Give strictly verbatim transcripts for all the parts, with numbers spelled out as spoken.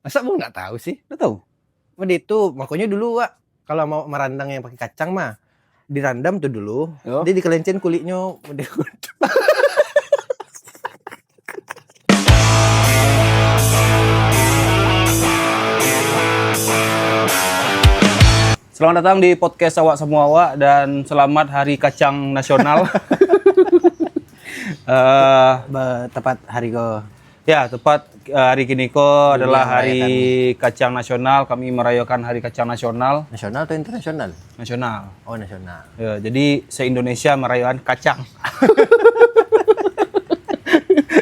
Masa abang ndak tahu sih? Ndak tahu. Mode itu, makanya dulu, Wak, kalau mau marandang yang pakai kacang mah, dirandam tu dulu, Yo. Dia dikelencen kulitnya. Selamat datang di podcast awak semua awak dan selamat Hari Kacang Nasional. Eh, Ba- tepat hari ko. Ya, tepat eh, hari kini ko adalah hari kacang nasional. Kami merayakan hari kacang nasional. Nasional atau internasional? Nasional. Oh, nasional. Ya, jadi se-Indonesia merayakan kacang.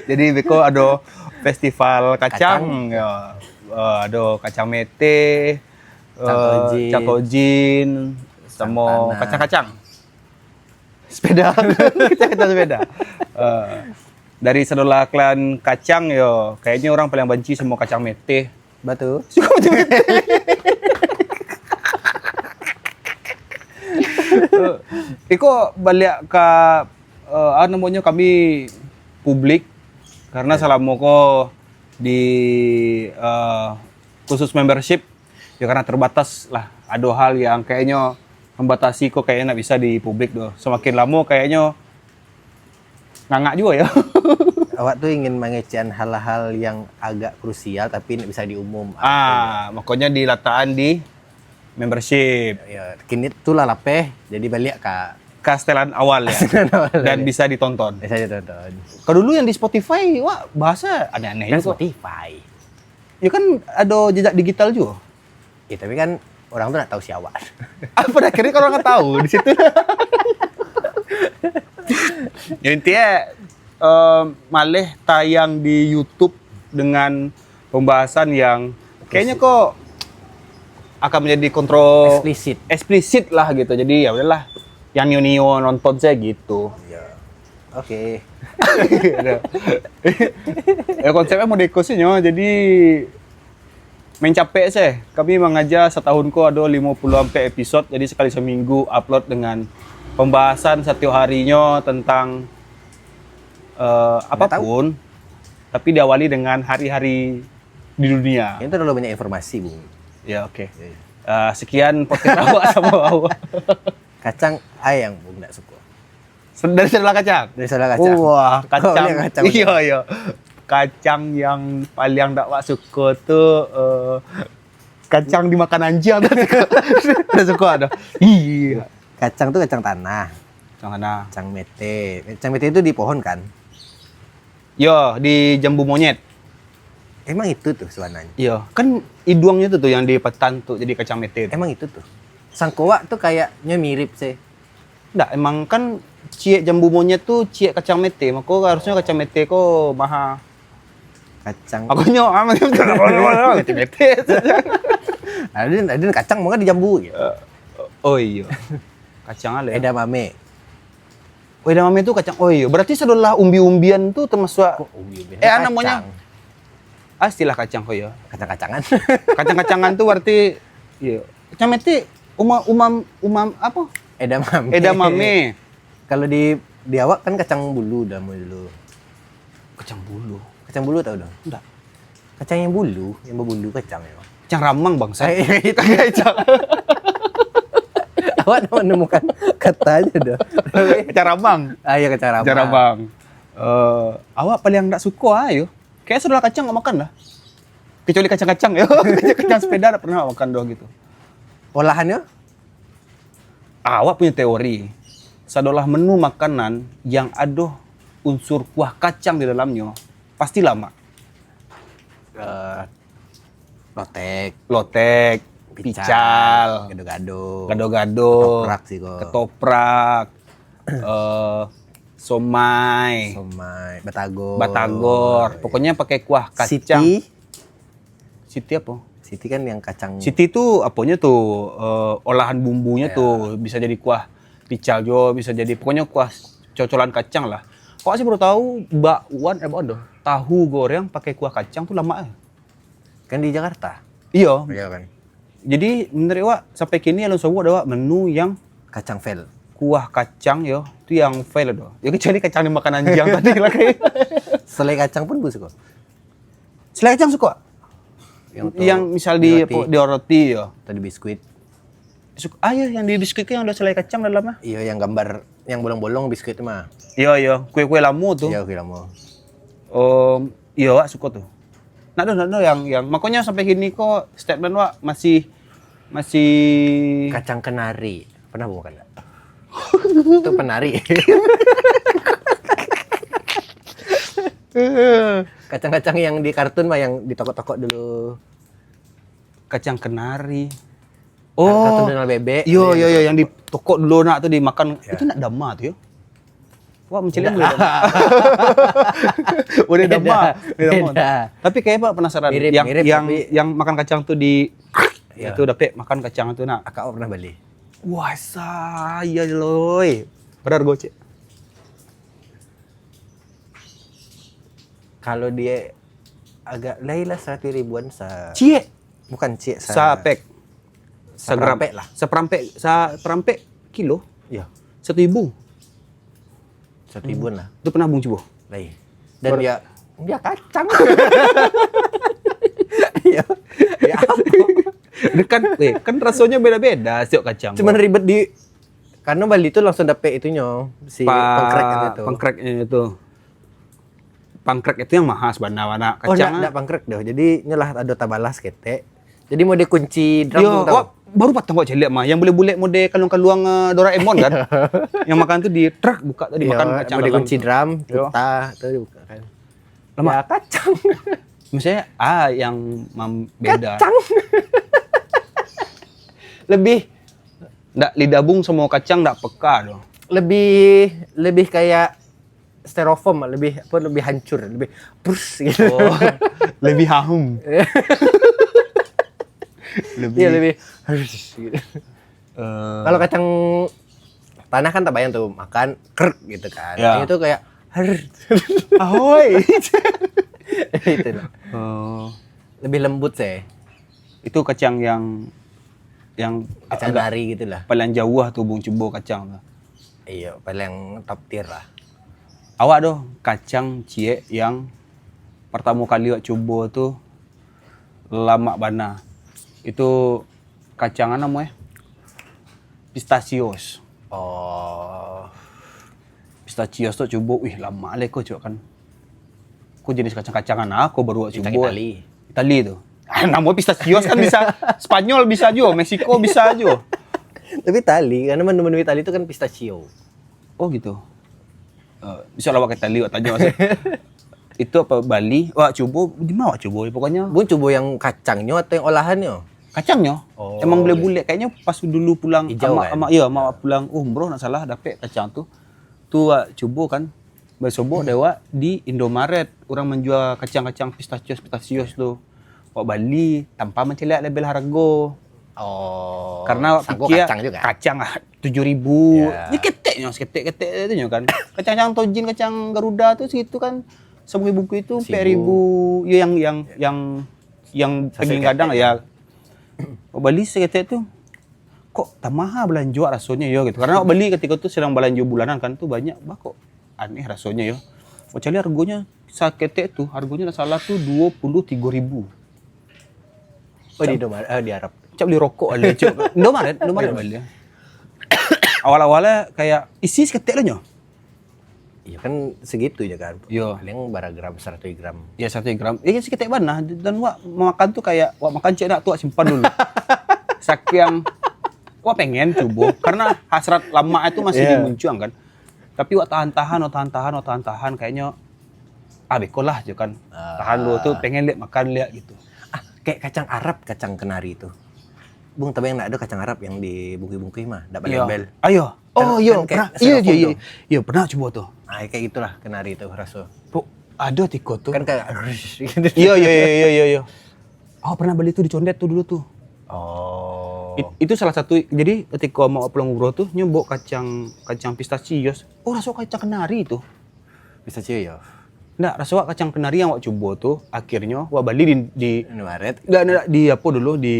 Jadi beko ado festival kacang, ya. Eh, ado kacang mete, eh, Cangkojin. cangkojin, samo Tanah. Kacang-kacang. Sepeda. Kacang-kacang sepeda. Eh, dari sadolah kalian kacang yo, kayaknya orang paling banci samo kacang mete. Betul. Iko baliak ka uh, apa namanya kami publik karena selama ko di uh, khusus membership ya karena terbatas lah ada hal yang kayaknya membatasi ko kayaknya nak bisa di publik doh. Semakin lama kayaknya ngangak juga ya. Awak tu ingin mengecehan hal-hal yang agak krusial tapi ndak bisa diumum. Ah, makanya dilatakan di membership. Ya, kini tu lah lapeh, jadi baliak ka Kastelan awal ya. Dan bisa ditonton. Bisa ditonton. Kalau dulu yang di Spotify, wah bahasa aneh-aneh Kan juga. Spotify. Ya kan ada jejak digital juga. Ya, tapi kan orang tu ndak tahu siapa. Apa dah kira kalau nggak tahu di situ. Ya, intinya eh, maleh tayang di YouTube dengan pembahasan yang kayaknya kok akan menjadi kontro Eksplisit. eksplisit lah gitu. Jadi ya udahlah yang nio-nio nonton saya gitu. Ya. Oke. Ya konsepnya mau deko sih nyo. Jadi main capek sih. Kami mengajar setahun ko ada lima puluh sampai episode. Jadi sekali seminggu upload dengan pembahasan setiap harinya tentang eh, apapun. Tapi diawali dengan hari-hari di dunia. Ini terlalu banyak informasi, Bung. Ya oke. Eh, sekian podcast awak sama awak. Kacang ai yang Bung ndak suka. Dari sebelah kacang. Dari sebelah kacang. Wah, Kau kacang. lihat kacang. Iya, iya. Kacang yang paling ndak wak suka tu eh, kacang dimakan anjing. Ndak suka ada. Iya. Kacang tu kacang tanah. Kacang tanah. Kacang mete. Kacang mete itu di pohon kan? Yo, di jambu monyet. Emang itu tuh sebenarnya. Iya, kan iduangnya tu tuh yang di petan tuh jadi kacang mete. Emang itu tuh. Sangkowak tuh kayaknya mirip sih. Ndak, emang kan ciek jambu monyet tu ciek kacang mete, maka harusnya kacang mete ko maha. Kacang. Aku nyo amat kacang mete. Ada ada kacang mau di jambu gitu. Oh iya. Kacang ale. Edamame. Oh, edamame tu kacang. Oh iya, berarti sadolah umbi-umbian tu termasuk Kok umbi-umbian? Eh, Kacang. namanya? Ah, istilah kacang ko ya. Kacang-kacangan. Kacang-kacangan tu berarti iya. Kacang mete umam umam umam apa? Edamame. Edamame. Kalau di di awak kan kacang bulu dah dulu. Kacang bulu. Kacang bulu tahu dong? Enggak. Kacang yang bulu, yang berbulu kacang ya. Kacang ramang bangsa. Eh, itu kacang. Awak nak menemukan kata aja dah. Kacang ramang. Ah ya kacang ramang. Kacang ramang. Eh, awak paling tak suka ayo. Kayak sadolah kacang awak makan lah. Kecuali kacang-kacang ya. Kacang sepeda tak pernah awak makan doh gitu. Olahannya? Awak punya teori, sadolah menu makanan yang ado unsur kuah kacang di dalamnya, pasti lamak. Eh, lotek, Lotek, pical, gado-gado, gado-gado, ketoprak sih kok. Ketoprak, eh, somai, Somai, batagor. Batagor. Pokoknya pakai kuah kacang. Siti. Siti apa? Siti kan yang kacang. Siti tu aponyo tu eh, olahan bumbunya tu bisa jadi kuah pical jo, bisa jadi pokoknya kuah cocolan kacang lah. Kok sih baru tahu bakwan eh bakwan doh. Tahu goreng pakai kuah kacang tu lamak eh. Kan di Jakarta. Iyo. Iya kan. Jadi menurut awak sampai kini alun sobo ada awak menu yang Kacang fail. Kuah kacang yo, tu yang fail doh. Ya kecuali kacang dimakan anjing tadi lah kayak. Selai kacang pun bus kok. Selai kacang suka. Yang misal di roti. Di roti, yo. Atau di biskuit. Ah, iyo, yang di biskuit tu yang ado selai kacang dalam ah. Iyo, yang gambar, yang bolong-bolong biskuit tu mah. Iyo, iyo, kue-kue lamo tu. Iyo, kue lamo. Um, iyo, awak suko tu. Nak tu, nak tu yang, yang makonyo sampai kini ko statement awak masih, masih. Kacang kenari. Pernah makan tak? Itu penari. Kacang-kacang yang di kartun mah, yang di toko-toko dulu. Kacang kenari. Oh. Kacang kenari bebek. Yo, yo, yo, yang di toko dulu nak tu dimakan. Ya. Itu nak dama tu yo. Wah, mencilin boleh dama. Boleh dama. Boleh dama. Tapi kayak apa penasaran? Mirip, yang mirip, yang tapi yang makan kacang tu di ya. Itu dapat makan kacang tu nak. Akak pernah beli. Wah, saya loy. Berapa harga cek? Kalau dia agak lain lah seratus ribuan sa. Ciek. Bukan ciek sa. Sapek. Sagram. Saperampek lah. Saperampek, saperampek kilo. Iya. Satu ribu. Satu ribuan lah. Itu pernah bung cubo? Lain. Dan Ber- dia dia kacang. Iya. Ya apa? Kan, eh, kan rasanya beda-beda setiap kacang. Cuman ribet di karena Bali tu langsung dapek itunyo si pa- pangkrek itu. Pangkreknya itu. Pangkrek itu yang mahal sebenarnya kacang. Oh, enggak, enggak pangkrek doh. Jadi nyolah ado tabalah seketek. Jadi mode kunci drum tu tahu. Wah, baru patang kok caliak mah. Yang bulek-bulek mode kaluang-kaluang uh, Doraemon kan. Yang makan tu di truk buka tadi makan kacang. Mode kunci drum, puta tu dibuka kan. Lemak. Ya, kacang. Maksudnya ah yang mam- beda. Kacang. Lebih ndak lidah bung sama kacang ndak peka tu. Lebih lebih kayak styrofoam lebih apa lebih hancur, lebih brus gitu. Oh, lebih harum. Lebih ya, lebih gitu. Uh, kalau kacang tanah kan tabayang tuh makan krek gitu kan. Ya. Itu kayak ahoy. Itu loh. Oh. Lebih lembut sih. Itu kacang yang yang kacang dari gitulah. Paling jauh tu bung cubo kacang tu. Iyo, paling top tier lah. Awak doh kacang ciek yang pertamo kali awak cubo tu lamak bana. Itu kacang namo eh? Pistachios. Oh. Pistachios tu cubo, wih lamak leh ko cubo kan. Ko jenis kacang-kacangan ah, ko baru awak cubo. Itali. Itali tu. Ah, namo pistachios kan bisa Spanyol bisa juo, Meksiko bisa juo. Tapi Itali, karena menu-menu Itali tu kan pistachio. Oh gitu. Uh, bisa lah awak ka Itali awak tanyo. Itu apa Bali? Wah cubo, di mana awak cubo pokoknya. Bun cubo yang kacangnyo atau yang olahannyo? Kacangnyo. Oh, emang bulek-bulek kayaknya pas dulu pulang Ijau, ama, kan? Ama, iya, ama pulang umroh nak salah dapek kacang tu. Tu awak cubo kan. Basobok dek awak di Indomaret, urang manjua kacang-kacang pistachios-pistachios tu. Awak bali tanpa mancaliak label hargo. Oh. Karena awak pikir kacang, kacang ah tujuh ribu. Ya. Ni keteknyo, seketek-ketek tu nyo kan. Kacang-kacang tojin, kacang garuda tu segitu kan. Sabuah bungkuih tu empat ribu. Yo yang yang yang yang daging gadang ya. Awak bali seketek tu. Kok tamaha balanjo rasonyo yo gitu. Karena awak bali katiko tu sadang balanjo bulanan kan tu banyak bah kok aneh rasonyo yo. Awak caliak hargonyo saketek tu, hargonyo nak salah tu duo puluah tigo ribu. Oh di Indomaret, eh, di Arab. Cak bali rokok ale cak. Indomaret, Indomaret bali. Awal-awalnya kayak isi saketek lah nyo. Iyo kan segitu je kan. Iyo. Paling bara gram, saratus gram. Iyo, saratus gram. Iyo, saketek bana. Dan wak makan tu kayak, wak makan cek nak tu wak simpan dulu. Sakiang wak pengen cubo. Karena hasrat lamak itu masih yeah. Dimuncuang kan. Tapi wak tahan-tahan, wak tahan-tahan, wak tahan-tahan. Kayaknya, ah, bekolah je kan. Ah. Tahan dulu tu, pengen lihat makan lihat gitu. Ah, kayak kacang Arab, kacang kenari tu. Bung, tapi yang nak ada kacang Arab yang dibungkih-bungkih mah. Ndak balembel. Ayo. Oh, iyo, kan pernah. Iyo, iyo, iyo. Iyo, pernah cubo tu. Ah, kayak gitulah kenari tu raso. Bro, ada tiko tu. Kan kayak gitu. Iyo, iyo, iyo, iyo, iyo. Oh, pernah beli tu di Condet tu dulu tu. Oh. It, itu salah satu. Jadi ketika mau pulang umroh tu, nyobo kacang kacang pistachios. Oh, raso kacang kenari tu. Pistachio. Ndak, raso wak kacang kenari yang wak cubo tu, akhirnyo wak bali di, di Indomaret. Ndak, ndak, di apo dulu, di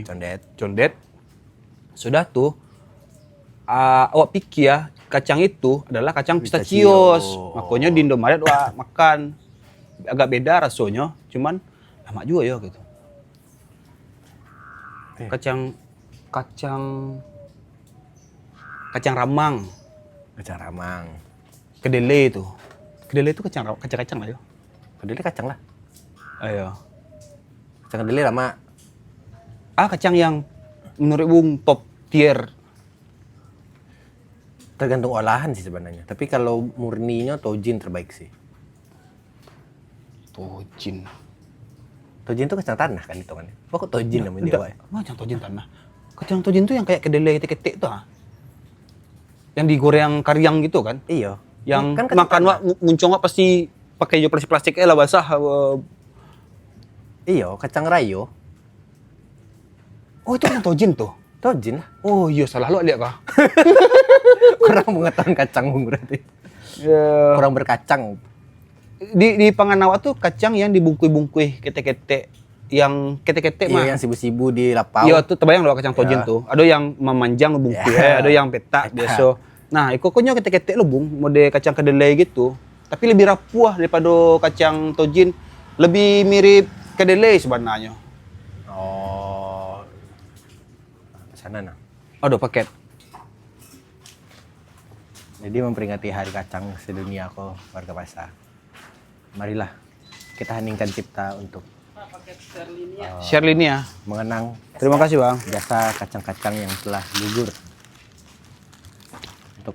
Condet. Condet. Sudah tu, uh, awak pikir kacang itu adalah kacang pistachios. Pistachios. Makonyo di Indomaret wak makan. Agak beda rasonyo, cuman lamak juo yo gitu. Kacang, kacang, kacang ramang. Kacang ramang. Kedelai tu. Kedelai tu kacang ra- kacang-kacang lah yo. Kedelai kacang lah. Ayo. Kacang kedelai ramak. Ah, kacang yang menurut Bung top tier. Tergantung olahan sih sebenarnya. Tapi kalau murninyo tojin terbaik sih. Tojin. Tojin tu kacang tanah kan hitungannya. Kok tojin namanya di Ndak. awak? Mah kacang tojin tanah. Kacang tojin tu yang kayak kedelai ketek-ketek tu ah. Yang digoreng kariang gitu kan? Iyo. Yang Kan kacang makan tanah. Wak mu- muncung Wak pasti pakai jo plastik-plastik eh lah basah. Eh. Iyo, kacang rayo. Oh, itu kacang tojin tu. Tojin lah. Oh, iyo, salah lo lihat kah? Kurang pengetahuan kacang berarti. Ya. Kurang berkacang. Di di pangan awak tu kacang yang dibungkuih-bungkuih ketek-ketek, yang ketek-ketek Iya, mah. Yang sibu-sibu di lapau. Iyo, tu terbayang lo kacang tojin Ya. tu. Ada yang memanjang bungkuih, Ya. eh, ada yang petak, Petak. Biaso. Nah, iko konyo ketek-ketek lo, Bung, model kacang kedelai gitu. Tapi lebih rapuah daripada kacang tojin. Lebih mirip kedelai sebenarnya. Oh. Sana nah. Aduh, paket. Jadi memperingati Hari Kacang Sedunia ko warga Pasar. Marilah kita heningkan cipta untuk Sherlinia. Mengenang Terima kasih, Bang. Jasa kacang-kacang yang telah gugur. Untuk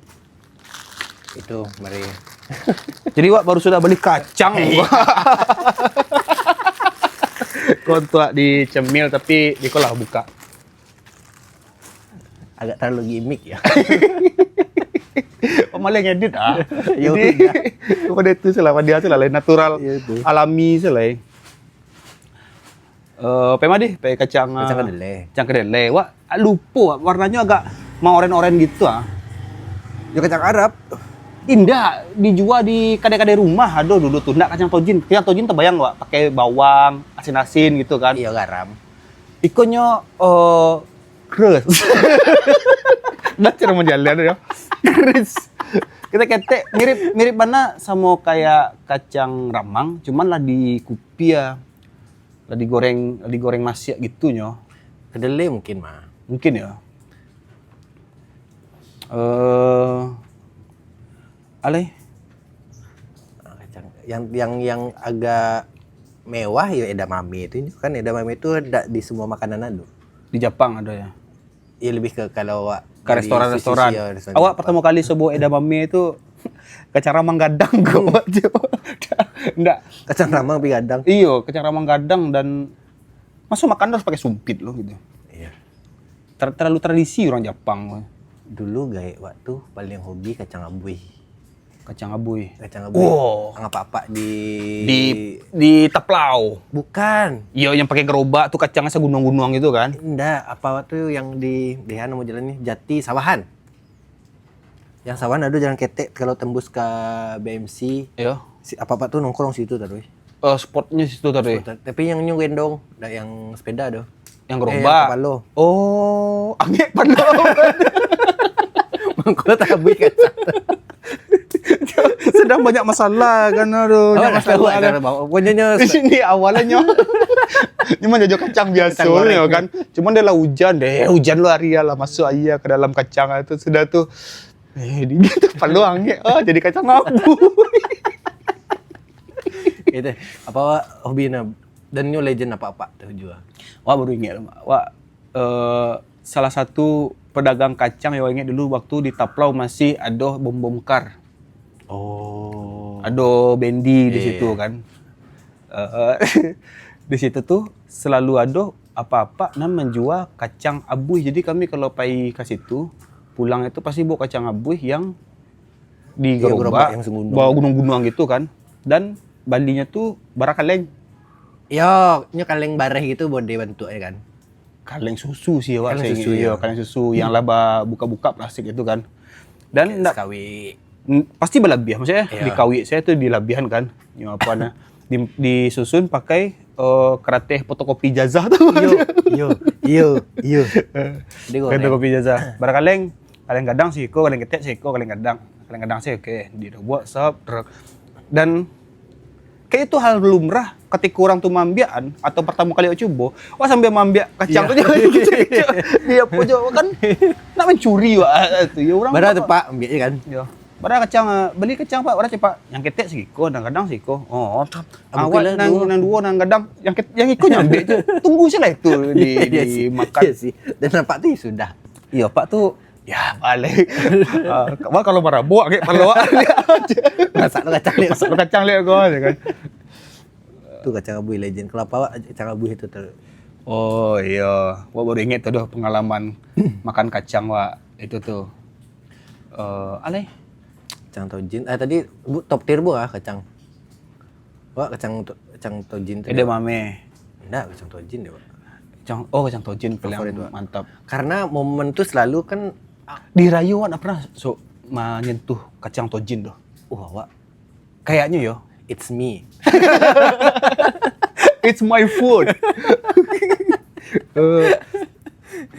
itu mari. Jadi, Wak baru sudah beli kacang. Kontak di cemil tapi di kolah buka. Agak terlalu gimmick ya. Oh, malah ngedit ah. Yo, Jadi, kepada itu salah, dia salah lain natural, Iya, itu. Alami salah. Eh, pai mah deh, pai kacang, Kacang ah, kedelai. Kacang kedelai. Wak lupo, Wak, warnanya agak maoren-oren gitu ah. Ya kacang Arab. Indak, dijual di kadai-kadai rumah ado dulu tu. Ndak kacang tojin. Kacang tojin terbayang, Wak, pakai bawang, asin-asin gitu kan. Iya garam. Ikonyo eh keras. Dah cara menjalan ya. Keras. Ketek-ketek mirip mirip bana samo kayak kacang ramang, cuman lah dikupiah. Lah digoreng, lah digoreng masiak gitu nyo. Kedelai mungkin mah. Mungkin ya. Eh alai Ah, kacang. Yang yang yang agak mewah ya edamame itu kan, edamame itu ada di semua makanan ado. Di Japang ada ya. Ya lebih ke kalau awak Ke dari restoran-restoran. sushi, ya, restoran Awak Jepang. Pertama kali sebut edamame itu kacang ramang gadang kok. Ndak. Kacang ramang tapi gadang. Iyo, kacang ramang gadang dan masa makan harus pakai sumpit loh gitu. Iya. Ter- terlalu tradisi orang Japang. Dulu gaek waktu paling hobi kacang abuih. Kacang abuih. Kacang abuih. Oh. Ang apak-apak di Di di Taplau. Bukan. Iyo, yang pakai gerobak tu kacangnya sagunuang-gunuang gitu kan. Ndak, apa tu yang di di anu mau jalan ni? Jati Sawahan. Yang Sawahan ada jalan ketek kalau tembus ke B M C. Iyo. Si apa-apa tu nongkrong situ terus. Eh, spotnya situ tadi. Tapi yang nyu gendong, ndak yang sepeda tu. Yang Eh, gerobak. Yang kepala. Oh, angek palo. Mangko tak habis kacang. Sedang banyak masalah kan, aduh. Oh, Banyak dah masalah tahu, kan. dah tahu. Pokoknya nyo Di sini awalnya. Cuma jajo kacang biasa Kacang goreng. Kan. Cuma dia lah hujan deh. Hujan lu hari lah masuk air ke dalam kacang tu sudah tu. Eh, di gitu palo angek. Ah, jadi kacang abu. Gitu. Apa awak hobi na dan nyo legend apa-apa tu jua. Wak baru ingat. Wak eh, salah satu pedagang kacang yang ingat dulu waktu di Taplau masih ada bom-bom kar. Oh. Ada bendi di Iya, situ iya. Kan. Eh, di situ tu selalu ada apa-apa nan menjual kacang abuih. Jadi kami kalau pai ke situ, pulang itu pasti bawa kacang abuih yang di Iya, gerobak gerobak, yang segunung. Bawa gunung-gunung gitu kan. Dan balinya tu bara kaleng. Yo, nyo kaleng bareh gitu bonde bentuknya kan. Kaleng susu sih awak Kaleng saya susu, ingat. Yo, Kaleng susu yang lah ba- buka-buka plastik itu kan. Dan ndak Sekawi. N- pasti balabiah maksudnya Iya. Dikawik saya tu dilabihan kan. Nyo apa nah di, disusun pakai eh, karateh fotokopi ijazah tu. Yo, yo, yo, yo. Dia goreng. Fotokopi ijazah. Bara kaleng, kaleng gadang siko, kaleng ketek siko, kaleng gadang. Kaleng gadang sih oke, dibuat sop truk. Dan Kayak itu hal lumrah ketika orang tu maambiak kan, atau pertama kali awak cubo, wah sambil maambiak kacang tu je. Dia pojok kan nak mencuri wak tu ya orang. Barang tu, Pak, ambiak je kan. Ya. Barang kacang, ah, beli kacang, Pak, barang cepat. Yang ketek siko, nan gadang siko. Oh, awak nang, nang duo, nang gadang, yang ket-, yang iko nyambiak je. Tunggu sajolah itu di, dimakan. Iya sih. Dan nampak tu ya sudah. Iya, Pak tu ya, balik. Ah, wah, kalau marabok, kayak palo. Masak lo kacang liat. Masak lo kacang liat kau, ya kan. Tu kacang abuih legend. Kalau apa, wak, kacang abuih itu tu. Oh, iya. Wak baru ingat tu doh pengalaman makan kacang, wak. Itu tu. Eh, alai. Kacang tojin. Eh, tadi bu, top tier bu ah kacang. Wak kacang to-, kacang tojin tu. Edamame. Ndak, kacang tojin deh, wak. Kacang, oh, kacang tojin paling mantap. Karena momen tu selalu kan di rayo wak ndak pernah so, menyentuh kacang tojin tu. Wah, wak. Kayaknya yo, it's me. It's my food. Eh,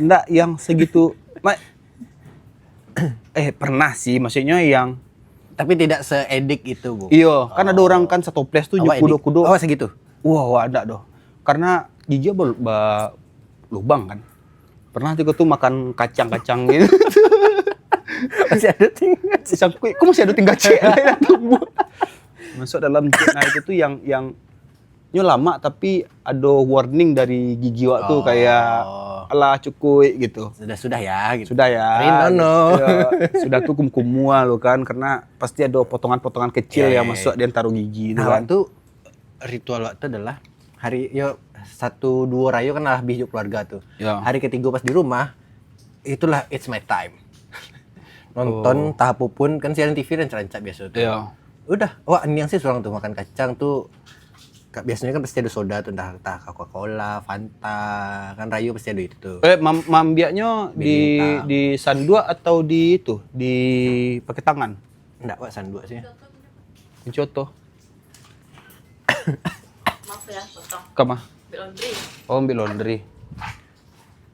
ndak yang segitu. Ma-, eh, pernah sih, maksudnya yang. Tapi tidak seedik itu, Bu. Iyo, kan ada orang kan satoples tu nyo kudo-kudo. Oh, segitu? Wah, wah, ndak doh. Karena gigi ba-, ba-, lubang kan. Pernah juga tu makan kacang-kacang gitu. Masih ada tinggal. Sangkuik, kok masih ada tinggal cek? Masuk dalam cek, nah itu tu yang, yang nyo lamak tapi ado warning dari gigi wak tu kayak, "Alah, cukuik," gitu. Sudah-sudah ya, gitu. Sudah ya. Rin, no, no. Ya, sudah tu kumuh-kumuh lo kan, karena pasti ado potongan-potongan kecil yang masuk di antaro gigi tu kan. Nah, wak tu ritual wak tu adalah hari, yo, satu duo rayo kan lah habis jo keluarga tu. Ya. Hari ketigo pas di rumah, itulah it's my time. Nonton entah apo pun, kan siaran T V rancak-rancak biaso tu. Ya. Udah, wak niang sih surang tu makan kacang tu. Ka-, biasonyo kan pasti ado soda tu, entah, entah Coca-Cola, Fanta, kan rayo pasti ado itu tu. Eh, mam-, maambiaknyo di, di sanduak atau di itu, di pakai tangan? Ndak, wak sanduak sih. Kunci oto. Maaf ya, potong. Kama? Ambil laundry. Oh, ambil laundry.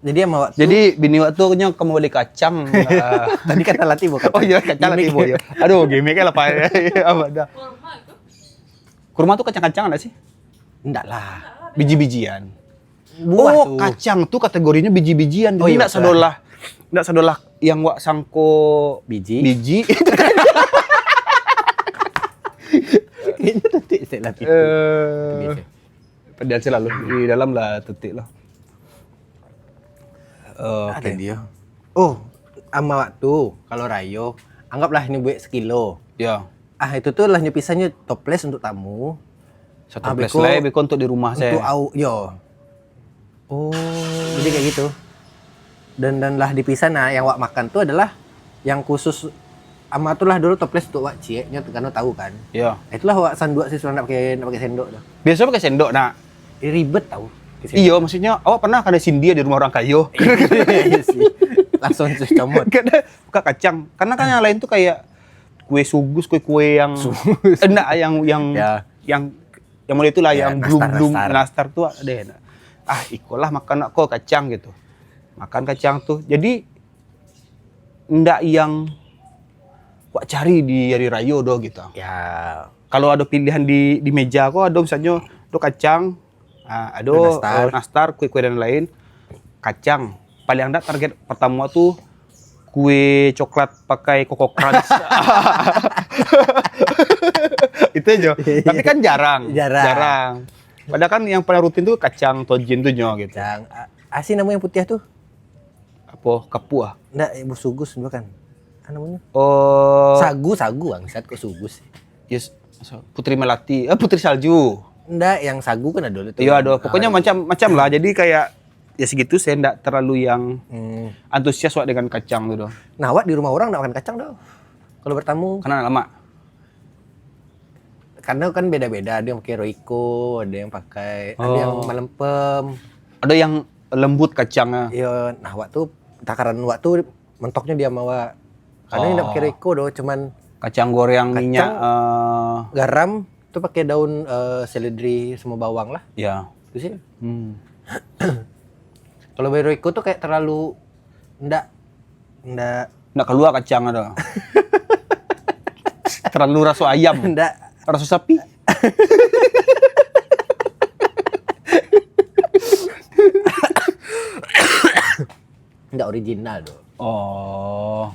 Jadi, ama wak tu. Jadi, bini wak tu nyo ka mambali kacang. Ah. Tadi kata lah tibo, kacang. Oh, iya, kacang lah tibo, iya. Aduh, gimmick lah, Pak. Apa dah? Kurma itu? Kurma tu kacang-kacang ndak sih? Ndak lah. Biji-bijian. Buah tu. Oh, kacang tu kategorinyo biji-bijian. Oh, jadi, iya, ndak sadolah, ndak sadolah yang wak sangko biji. Biji. Kayaknya tetik saya lah tipu. Eh, padahal selalu di dalam lah tetik lah. Eh, oke. Ada dia. Oh, ama wak tu, kalau rayo, anggaplah ini buek sekilo. Ya. Ah, itu tu lah nyo pisahnyo toples untuk tamu. Satoples lai, beko untuk di rumah sajo. Untuk au-, yo. Oh. Jadi kayak gitu. Dan, dan lah dipisah, nah, yang wak makan tu adalah yang khusus, ama tu lah dulu toples untuk wak ciek, nyo tu kan tahu kan. Iya. Itulah wak sanduak sih, surang ndak pakai, ndak pakai sendok tu. Biaso pakai sendok, nak. Eh, ribet tahu. Iyo, maksudnyo, awak pernah kena sindia di rumah orang kayo? Iya sih. Langsung terus comot. Karena buka kacang. Karena kan yang lain tu kayak kue sugus, kue-kue yang, eh, enggak, yang, yang, yang, yang model itulah, yang belum, belum nastar tu ada. Ah, ikolah makan nak ko kacang gitu. Makan kacang tu. Jadi, ndak yang wak cari di hari rayo doh gitu. Ya. Kalau ado pilihan di, di meja ko, ado misalnyo, ado kacang, ah, ado, eh, nastar, kue-kue dan lain. Kacang. Paling ndak target pertamo tu kue coklat pakai Coco Crunch. Itu aja. Tapi kan jarang. Jarang. Jarang. Padahal kan yang paling rutin tu kacang tojin tu nyo gitu. Kacang. A-, asin nama yang putih tu? Apo? Kapuah? Ndak, eh, bu sugus dulu kan. Apa namanya? Oh. Sagu, sagu, bangsat, kok sugus? Yes, so-, Putri Melati, eh, Putri Salju. Ndak, yang sagu kan ada dulu tu. Iya, ada. Pokoknya macam-macam lah. Jadi kayak, ya segitu, saya ndak terlalu yang antusias wak dengan kacang tu doh. Nah, awak di rumah orang ndak makan kacang doh. Kalau bertamu. Karena lama. Karena kan beda-beda, ada yang pakai Royco, ada yang pakai, ada yang malempem. Ada yang lembut kacangnya. Iya, nah, wak tu, takaran wak tu mentoknya di ama wak. Karena ndak pakai Royco doh, cuman kacang goreng, minyak, eh, garam, tu pakai daun, eh, seledri sama bawang lah. Ya. Itu sih. Hmm. Kalau pakai Royco tu kayak terlalu ndak Ndak. Ndak kalua kacang tu. Terlalu raso ayam. Ndak. Raso sapi. Ndak original tu. Oh.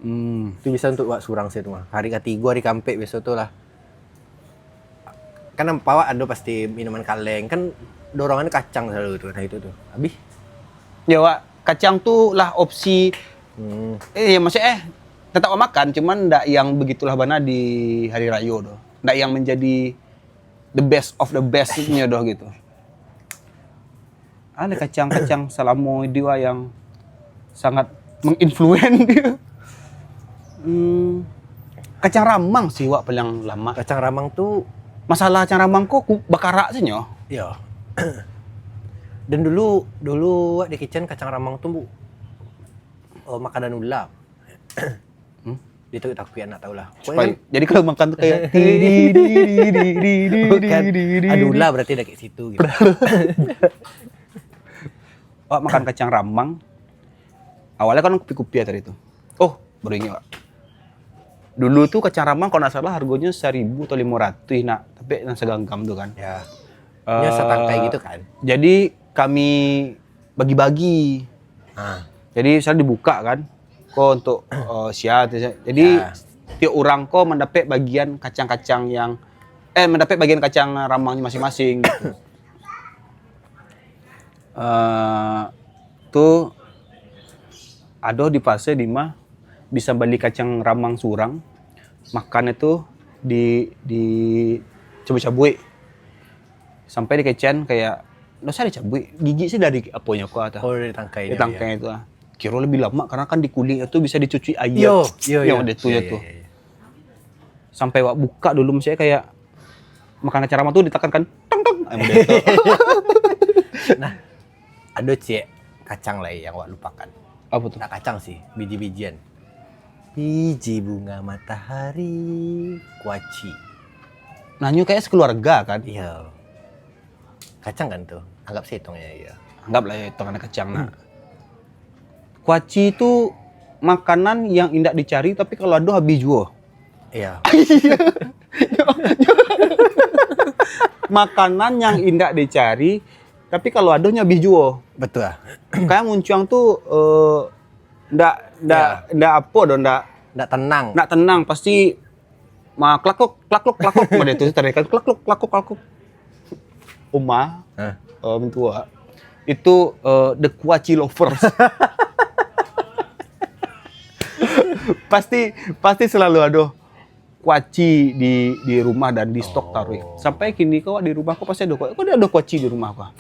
Hmm. Tu bisa untuk wak surang sih tu mah. Hari katigo, hari kaampek biaso tu lah. Kan nampak wak ado pasti minuman kaleng. Kan dorongan kacang selalu tu, nah itu tu. Habis? Ya, wak, kacang tu lah opsi. Hmm. Eh, ya, maksudnya eh tetap wak makan, cuman ndak yang begitulah bana di hari rayo tu. Ndak yang menjadi the best of the best-nyo doh gitu. Ada kacang-kacang salamo di wak yang sangat menginfluen dia. Hmm, kacang ramang sih wak paling lamak. Kacang ramang tu Masalah kacang ramang ko ku- bakarak sajo. Ya. Dan dulu dulu wak di kitchen kacang ramang tu oh, makanan ular. Hmm? Dia tu takut anak tahu lah. Supaya, jadi kalau makan tu kayak tidi, tidi, tidi, tidi, Bukan. tidi, tidi. Ada ular berarti dekat situ gitu. Wak makan kacang ramang. Awalnya kan kupi-kupi ya tadi tu. Oh, baru ingat, Wak. Dulu tu kacang ramang kalau ndak salah harganya seribu atau lima ratus nak, tapi yang segenggam tu kan. Ya. Eh, Dia satangkai gitu kan. Jadi kami bagi-bagi. Ah. Jadi saya dibuka kan. Ko untuk eh, sia tu, sia. Jadi Ya. tiap orang ko mendapat bagian kacang-kacang yang eh mendapat bagian kacang ramangnyo masing-masing gitu. Eh, tu ado di pasar di mah bisa bali kacang ramang surang, makan itu di di cabuik-cabuik sampai di kecen kayak ndak usah dicabuik, gigit sih dari aponyo ko atau Oh, dari tangkai di dia. Tangkai itu ah. Kiro lebih lama karena kan di kulitnya tu bisa dicuci air. Yo, yo, Yang yo. ada tu Yo, ya yo, tu. yo, yo. Sampai wak buka dulu misalnya kayak makan kacang ramang tu ditekankan tong tong. Eh, model tu. Nah, ada cek kacang lain yang wak lupakan. Apa tu? Tak kacang sih, biji-bijian. Biji bunga matahari, kuaci. Nah, nyo kayak sekeluarga kan. Iya. Kacang kan tu? Anggap setongnya iya. Anggaplah ya itu anak kacang nah. Kuaci tu makanan yang indak dicari tapi kalau ada habis juo. Iya. Makanan yang indak dicari tapi kalau ada habis juo. Betul lah. Kayak muncuang tu eh, ndak ndak ndak apa doh ndak Ndak tenang. Nak tenang pasti ma klakuk klakuk klakuk model tu tadi kan klakuk klakuk klakuk. Uma Hah? eh, mentua itu eh, the kuaci lovers. Pasti pasti selalu ada kuaci di di rumah dan di stok taruh. Sampai kini kau di rumah kau pasti ada kuaci. Kau ada kuaci di rumah kau.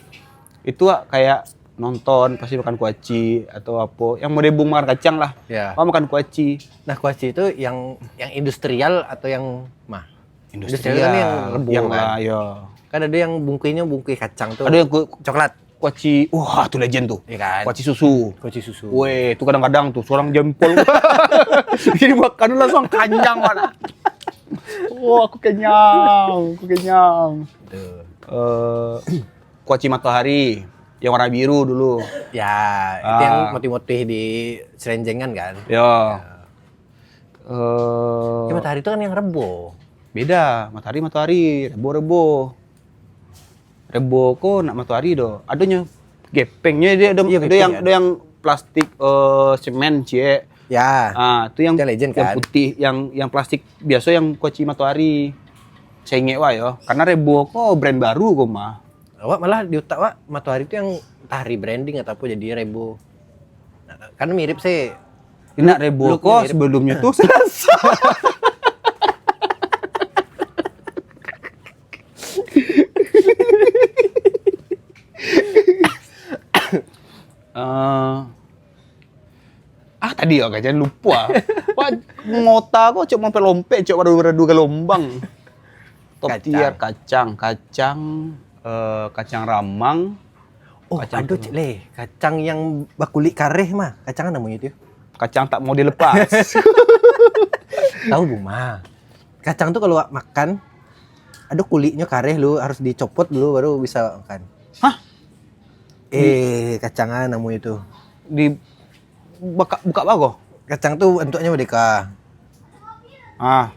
Itu ah, kayak nonton pasti makan kuaci atau apa. Yang model bung makan kacang lah. Ya. Kau makan kuaci. Nah, kuaci itu yang yang industrial atau yang mah? Industrial kan yang rebung yang kan? Lah, ya. Kan ada yang bungkuinnya bungkui kacang tuh. Ada yang ku, Coklat. Kuaci, wah tu legend tuh. Iya kan? Kuaci susu. Kuaci susu. Weh, itu kadang-kadang tuh seorang jempol. Jadi makan langsung kenyang mana. Wah, aku kenyang, aku kenyang. Tuh. Eh, kuaci matahari yang warna biru dulu. Ya, itu Ah. yang motif-motif di Serenjengan kan? Ya. Eh, Ya, matahari itu kan yang rebo. Beda, matahari matahari, rebo rebo. Rebo ko nak matahari doh. Adonyo gepengnyo dia ada, Iya, ada gepeng yang kan? Ada yang plastik eh, semen ciek. Ya. Ah, tu yang Yang legend yang kan? Putih, yang yang plastik biasa yang kuaci matahari. Saya ingat wah yo, karena rebo ko brand baru ko mah. Awak malah di utak awak matahari itu yang entah rebranding atau apa jadi rebo. Nah, kan mirip sih. Nak rebo Look ko mirip. Sebelumnya tu Selasa. Eh, ah tadi yo kajian lupa. Wah, mota ko cok mampir lompek cok baru radu gelombang. Top Kacang. Tier kacang, kacang eh, kacang ramang. Oh, Kacang aduh tu. Cik Leh, kacang yang bakulit kareh mah, kacang namanya itu. Kacang tak mau dilepas. Tahu Buma. Kacang tuh kalau awak makan, ada kulitnya kareh lu harus dicopot dulu baru bisa makan. Hah? Eh, kacang ah namanya itu. Di buka buka bago. Kacang tuh bentuknya merdeka. Ah,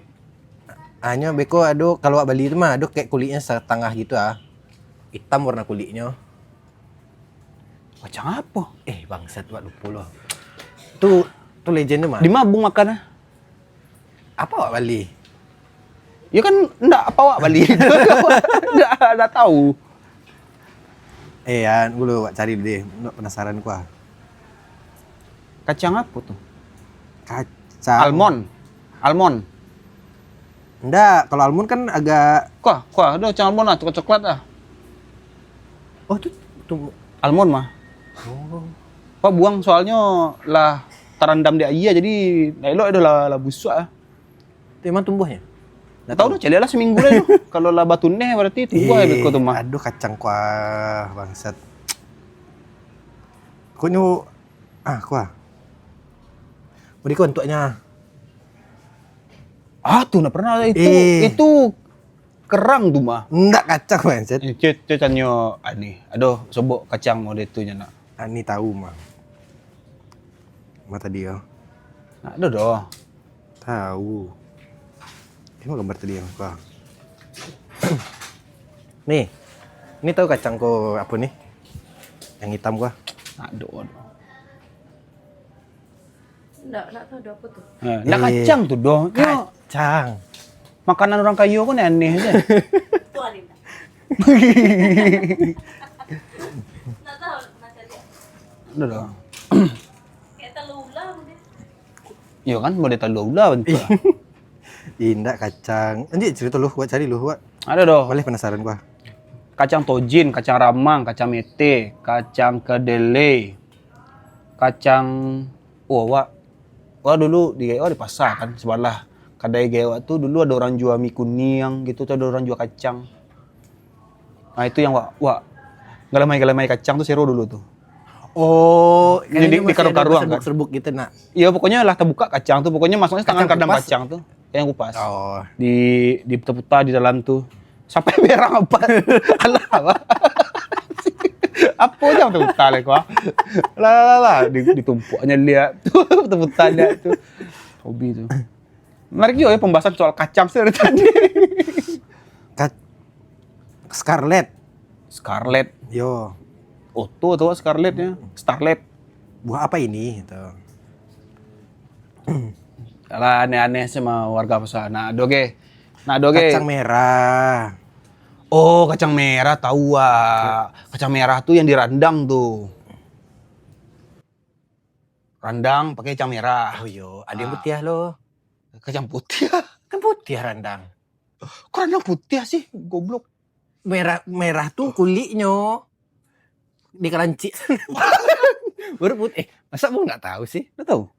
Hanya beko ada kalau awak beli tu mah ada kayak kulitnya setengah gitu ah. Hitam warna kulitnya. Kacang apo? Eh, bangsat, wak lupo lo. Tu, tu legend tu mah. Di ma Bung makan ah? Apo wak bali? Yo kan ndak apo wak bali. Ndak ndak tahu. Eh, ya, dulu wak cari dulu deh. Ndak penasaran ku ah. Kacang apo tu? Kacang. Almond. Almond. Ndak, kalau almond kan agak Kuah, kuah. Ado kacang almond lah, coklat-coklat lah. Oh, tu tu Almond mah. Oh. Kau buang soalnyo lah tarandam di aia, jadi ndak elok dah lah, lah busuak ah. Tu emang tumbuhnyo? Ndak tahu tu, caliak lah seminggu lah tu. Kalau lah batuneh berarti tumbuh lah beko tu mah. Aduh, kacang kuah, bangsat. Konyo ah, kuah. Beri kau untuknya. Ah, tu ndak pernah itu. Eh. Itu kerang tu mah. Ndak kacang, bangsat. Eh, cek cek tanyo ani. Aduh, sobok kacang model tu nyo nak. Ani tahu mah. Mah tadi yo. Nak do doh. Tahu. Tengok gambar tadi yang kau. Nih. Ini tahu kacang ko apa nih? Yang hitam gua. Nak do. Ndak, ndak tahu ado apo tu. Ha, ndak Eh, kacang tu doh. Nyo Kacang. Makanan orang kayo ko ni aneh je. Tu aneh ndak? Ndak tahu, pernah cari. Ado doh. Kayak telur ular mungkin. Yo kan, model telur ular bentuk. Indak kacang. Nanti cerita lu, buat cari lu, buat. Ado doh. Boleh penasaran gua. Kacang tojin, kacang ramang, kacang mete, kacang kedelai, kacang oh awak awak dulu di Gayo di pasar kan sebelah kadai Gayo tu dulu ada orang jual mi kuniang gitu tu ada orang jual kacang. Nah itu yang wak wak galamai-galamai kacang tu sero dulu tu. Oh, di, di karuang-karuang kan. Serbuk-serbuk gitu nak. Iya pokoknya lah terbuka kacang tu, pokoknya masuknya tangan kadang kacang tu. Yang kupas. Oh. Di di putar-putar di dalam tu. Sampai berang apa? Alah apa? Apa je putar-putar lah kau. Lah lah lah, lah. Di, ditumpuknya lihat tu, putar-putar lihat tu. Hobi tu. Menarik juga ya pembahasan soal kacang tu dari tadi. Kat Scarlet. Scarlet. Yo. Oto atau Scarlet ya? Starlet. Buah apa ini? Gitu. Alah aneh-aneh sama warga pasar. Nah, doge. Nah, doge. Kacang merah. Oh, kacang merah tahu ah. Kacang merah tu yang dirandang tu. Randang pakai kacang merah. Oh iyo, ada yang ah. Putiah lo. Kacang putiah. Kan putiah randang. Kok randang putiah sih, goblok? Merah merah tu kuliknyo. Di kalancik. Baru putih. Eh, masa abang nggak tahu sih? Nggak tahu.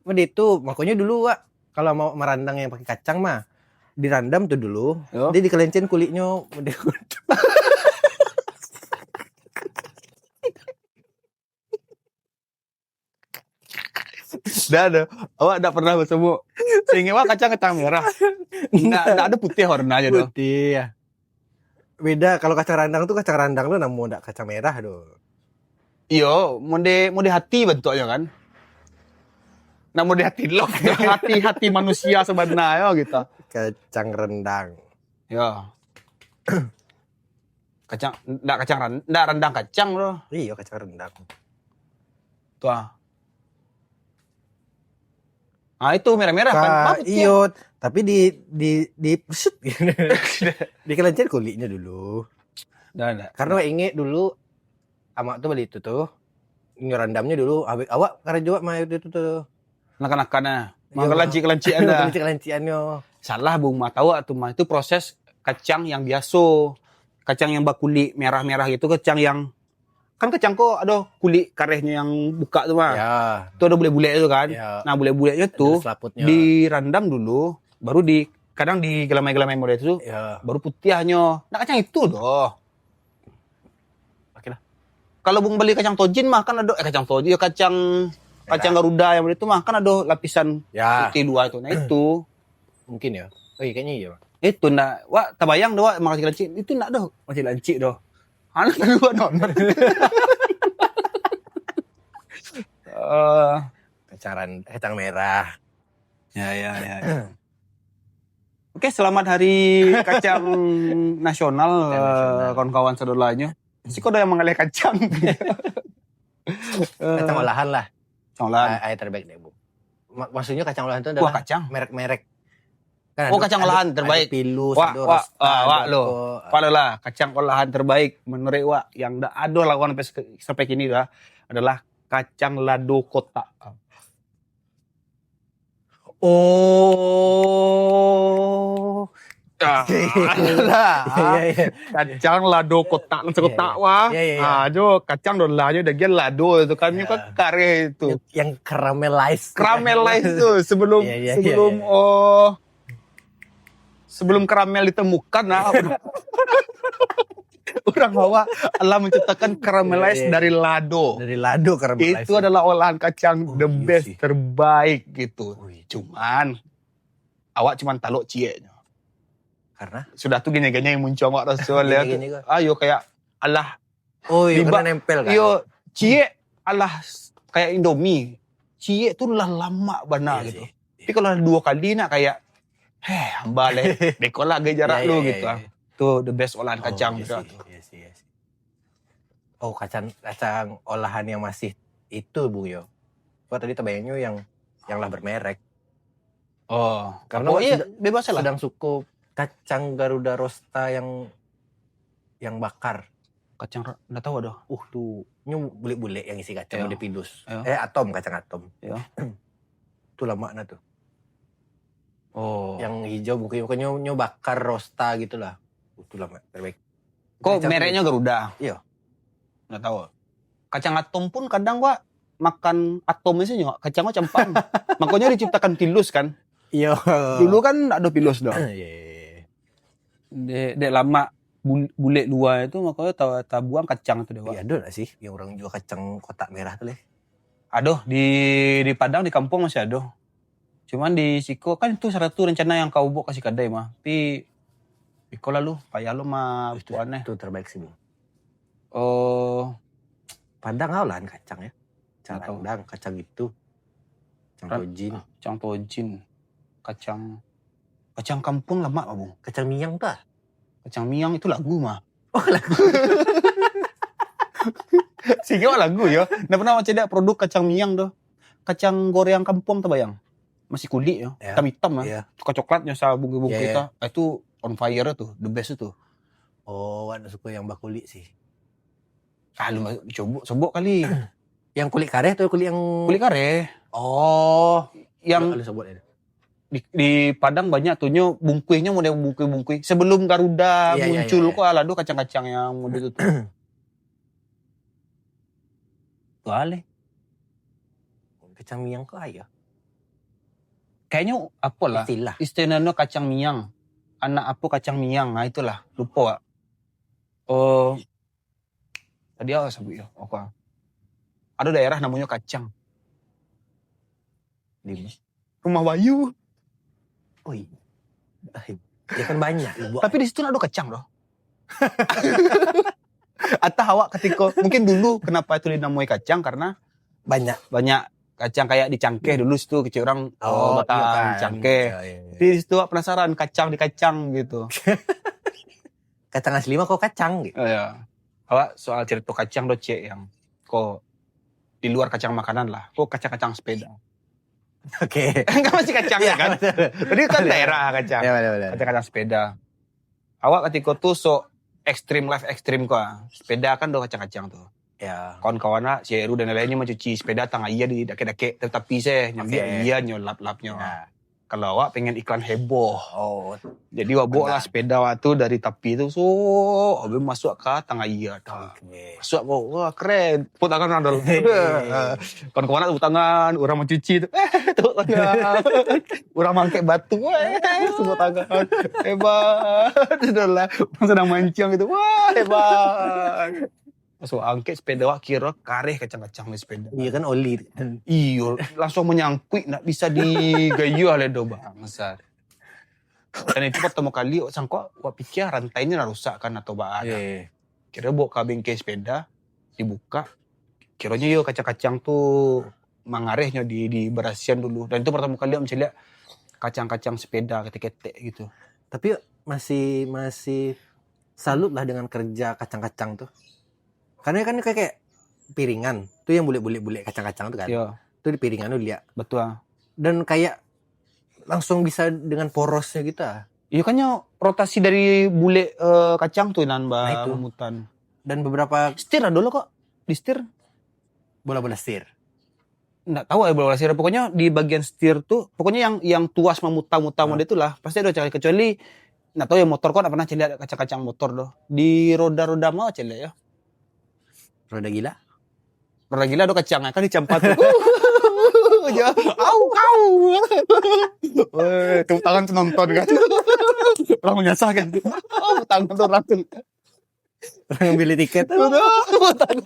Mode itu, makanya dulu wak kalau mau merandang yang pakai kacang mah dirandam tu dulu. Yo. Dia dikelencin kuliknyo. Dah ada. Awak tak pernah bertemu. Sehingga awak kacang kacang merah. Nggak, nggak ada putih warnanya tu. Putih. Beda kalau kacang randang tu kacang randang tu namo ndak kacang merah tu. Iyo, mode mode hati bentuknya kan. Nak mode hati lo, hati hati manusia sebenarnya gitu. Kacang rendang. Ya. Kacang, ndak kacang randang, ndak randang kacang tu. Iyo, kacang rendang. Tu ah. Ah itu merah-merah kan. Iyo, tapi di di di pusut. Dikelencin kuliknya dulu. Dah, dah. Karena ingin dulu amak tu beli itu tu. Nyo randamnya dulu. Awak karajo awak mah itu tu. Nakan-nakannya. Mangkalancik-kalancikan dah. Kalancik-kalancikannya. Salah bung mah tahu tu mah. Itu proses kacang yang biaso. Kacang yang bakulik merah-merah gitu, kacang yang kan kacang ko ada kulik karehnyo yang buka tu mah. Ya. Tu ada bulek-bulek tu kan. Ya. Nah, bulek-buleknyo tu dirandam dulu, baru di kadang di gelamai-gelamai model tu, ya. Baru putiahnyo. Nak kacang itu doh. Oke lah. Kalau bung beli kacang tojin mah kan ada eh kacang tojin ya kacang kacang garuda yang model tu mah kan ada lapisan ya. Putih luar tu. Nah itu. Mungkin ya. Oh, iya, kayaknya iya, Pak. Itu ndak, wak tabayang doh wak makasih lancik. Itu ndak doh. Masih lancik doh. Anak dulu non. Eh, kacang kacang merah. Ya ya ya. ya. Oke, selamat hari kacang nasional, kacang nasional. Eh, kawan-kawan saudaranya. Siko ada yang mengalih kacang. Kacang olahan lah. Kacang olahan. Ai terbaik deh, Bu. Maksudnyo kacang olahan tu adalah kacang. Merek-merek. Kan oh, kacang olahan terbaik. Pilus, wak, wak, wak, lo. Wak lo lah, kacang olahan terbaik menurut wak yang dah ado lawan sampai, sampai kini dah adalah kacang lado kotak. Oh. Ah, itulah. Kacang lado kotak, nasi kotak wah. Ah, jo kacang dolah jo dagian lado itu kan, kan kareh itu. Yang caramelize. Caramelize tu sebelum sebelum oh sebelum karamel ditemukan nah. Orang awak lah menciptakan caramelize dari lado. Dari lado caramelize. Itu adalah olahan kacang the best, terbaik gitu. Cuman awak cuman talok cieknyo. Karena sudah tu gini-gini yang muncul awak rasa lihat. Ayo kayak alah oh iya, karena nempel kan. Iyo, ciek alah kayak Indomie. Ciek tu lah lamak bana gitu. Tapi kalau dua kali nak kayak heh, hamba leh. Beko lah agak jarak lu gitu. Tu the best olahan kacang juga tu. Oh, kacang kacang olahan yang masih itu, Bung Yo. Kok tadi terbayangnya yang yang lah bermerek. Oh, karena iya, bebas lah. Sedang suko kacang Garuda Rosta yang yang bakar. Kacang ndak tahu ado. Uh tu, nyo bulek-bulek yang isi kacang, ada pilus. Eh, atom, kacang atom. Iya. Tu lamak nah tu. Oh. Yang hijau bukan, bukan nyo, nyo bakar rosta gitulah. Uh, tu lamak terbaik. Kok mereknya Garuda? Iya. Ndak tahu. Kacang atom pun kadang gua makan atom sajo, kacang gua campang. Makanya diciptakan pilus kan? Iya. Dulu kan ndak ada pilus doh. Iya. Dek, dek lamak bulek luar itu, makanya tabuang kacang tu dek. Iya, ada tak sih yang orang jual kacang kotak merah tu leh? Aduh, di di Padang di kampung masih ada. Cuman di siko kan itu saratu rencana yang kau buat kasih kadai mah. Tapi iko lalu payah lo mah tuan eh. Itu terbaik sih, Bung. Oh, Padang kau lah kacang ya. Kacang rendang, kacang itu. Kacang tojin. Kacang tojin. Kacang kacang kampung lamak, Bung. Kacang miang tu ah? Kacang miang itu lagu mah. Oh, lagu. Sehingga lagu ya. Ndak pernah macam lihat produk kacang miang tu. Kacang goreng kampung tu bayang. Masih kulit ya. Hitam-hitam lah. Coklat-coklatnya sabungkus-bungkus itu. Ah, itu on fire tu, the best itu. Oh, awak suka yang bakulit sih. Ah, lu coba, coba kali. Yang kulit kareh atau kulit yang Kulit kareh. Oh, Yang lu sebut ya. di, di Padang banyak tu nyo bungkuihnyo model bungkui-bungkui. Sebelum Garuda Iya, iya, muncul iya, iya. Kok lah ada kacang-kacang yang model tu. Tu aleh. Kacang miang kok ayo. Kayaknya apalah Istilah. Istilahnyo kacang miang. Anak apa kacang miang. Ah, itulah. Lupa, Wak. Oh. Tadi awak sebut ya. Apa? Ada daerah namanya Kacang. Di Rumah Bayu. Oh iya. Ai, ya kan banyak lu buat. Tapi di situ ndak ada kacang doh. Atau awak ketika mungkin dulu kenapa itu dinamai kacang karena Banyak. banyak kacang kayak di Cangkeh dulu situ kecil orang Oh, makan iya kan. Cangkeh. Iya, iya, iya. Tapi di situ awak penasaran kacang di kacang gitu. Kacang asli mah kok kacang gitu. Oh, ya. Awak soal cerita kacang doh cek yang kok di luar kacang makanan lah. Kok kacang-kacang sepeda. Oke. Kan masih kacang Iya, ya kan? betul. Tadi kan Betul. Daerah kacang. Ya, benar-benar. Kacang-kacang sepeda. Awak ketika tu sok extreme life extreme kok. Sepeda kan doh kacang-kacang tu. Ya. Kawan-kawan nak, si Eru dan lain-lainnya mencuci sepeda tang aia di dakek-dakek tapi seh nyambiak Oke. Iya nyo lap-lapnyo. Ya. Kalau awak pengen iklan heboh. Oh, Jadi awak bawa lah Benar. Sepeda awak tu dari tapi tu so habis masuk ke tang aia tu. oke. Masuk kok, wah keren. Tepuk tangan ada. Kawan-kawan nak tepuk tangan, orang mencuci tu. Eh, tepuk tangan. Orang mangkek batu. Eh, tepuk tangan. Hebat. Itulah. Orang sedang mancing gitu. Wah, hebat. Masuk angkek sepeda awak kira kareh kacang-kacang di sepeda. Iya kan oli. Iyo, langsung menyangkut nak bisa digayuh oleh do bangsa. Dan itu pertama kali awak sangkok, awak pikir rantainya lah rusak kan atau baa. Iya. Kira bawa ka bengkel sepeda, dibuka. Kiranya yo kacang-kacang tu mangarehnyo di di barasian dulu. Dan itu pertama kali awak mencaliak kacang-kacang sepeda ketek-ketek gitu. Tapi masih masih salut lah dengan kerja kacang-kacang tu. Karena kan kayak, kayak piringan tu yang bulek-bulek-bulek kacang-kacang tu kan. Yo, Tu di piringan tu liak. Betul. Dan kayak langsung bisa dengan porosnya gitu ah. Iyo, kan nyo rotasi dari bulek eh, kacang tu nan Nah, itu. Bamutan. Dan beberapa Setir ado lo kok. Di setir. Bola-bola setir. Ndak tahu ya bola-bola setir. Pokoknya di bagian setir tu, pokoknya yang yang tuas mamutang-mutang Ah. Model itulah. Pasti ada caliak, kecuali ndak tahu ya motor, kok ndak pernah caliak kacang-kacang motor doh. Di roda-roda mah caliak ya. Roda gila. Roda gila ada kacang kan dicampak tu. Ya, au, au. Weh, tepuk tangan tu nonton kan. Orang menyasah kan. Tepuk tangan tu orang tu. Orang beli tiket. Tepuk tangan.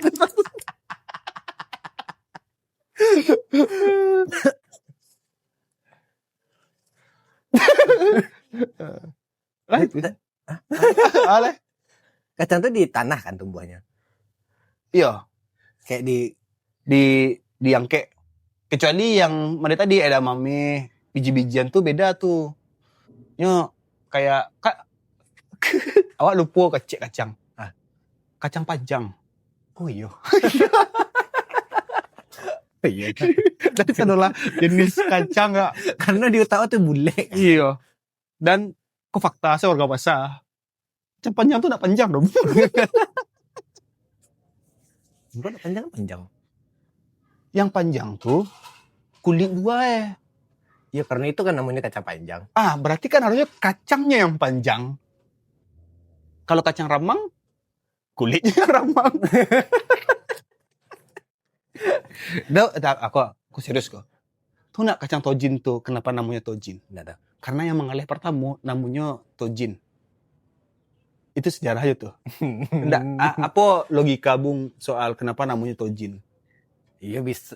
Lah itu. Aleh. Kacang tu di tanah kan tumbuhnya. Iyo, Kayak di di diangkek. Kecuali yang mana tadi edamame, biji-bijian tu beda tu. Nyo kayak ka, awak lupo kecek kacang. Ah. Kacang panjang. Oh iyo. Iya. Tapi sadolah jenis kacang gak. Karena di otak tu bulek. Iyo. Dan ko fakta saya warga pasar. Kacang panjang tu nak panjang dong. Bukan panjang panjang. Yang panjang tu kulit buah eh. Ya karena itu kan namanya kacang panjang. Ah, berarti kan harusnya kacangnya yang panjang. Kalau kacang ramang, kulitnya ramang. Dah, dah, aku, aku serius ko. Tu nak kacang tojin tu, kenapa namanya tojin? Ndak ada. Karena yang mengalih pertama namanya tojin. Itu sejarah aja tuh. Ndak, a- apa logika Bung soal kenapa namanya tojin? Iya bisa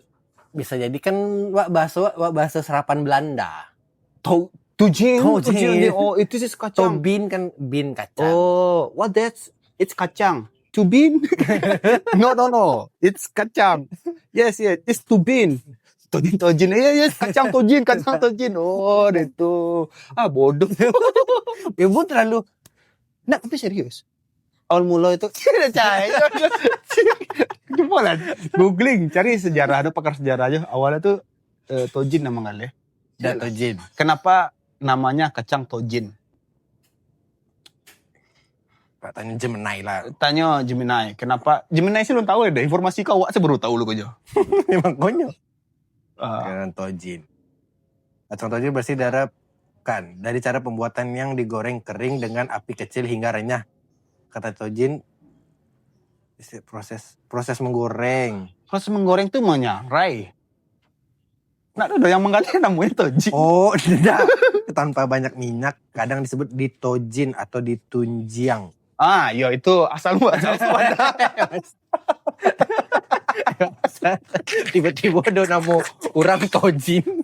bisa jadi kan wak bahasa wak, wak bahasa serapan Belanda. To, tojin, Tojin. tojin. Oh, itu sih kacang. Tobin kan bin kacang. Oh, what that's? It's kacang. Tubin? No, no, no. It's kacang. Yes, yes. It's tubin. Tojin, tojin. Yes, yes. Kacang tojin, kacang tojin. Oh, dia tu. Ah, bodoh. Ibu terlalu Nak, tapi serius. Awal mula itu, cai. Cuba lah googling, cari sejarah, ada pakar sejarah aja. Awalnya tuh eh, tojin nama ngalih. Dak tojin. Kenapa namanya kacang tojin? Pak tanya Gemini lah. Tanya Gemini, kenapa? Gemini sih belum tahu ada informasi kau, awak sih baru tahu lu aja. Memang konyol. Ah, Dengan tojin. Kacang tojin berarti diharapkan dari cara pembuatan yang digoreng kering dengan api kecil hingga renyah. Kata tojin, isi- proses proses menggoreng. proses menggoreng tuh menyarai. Nak ada yang menggali namanya tojin. Oh, tidak. Tanpa banyak minyak, kadang disebut ditojin atau ditunjiang. Ah, yo itu asal muasal. Tiba-tiba ada nama orang tojin.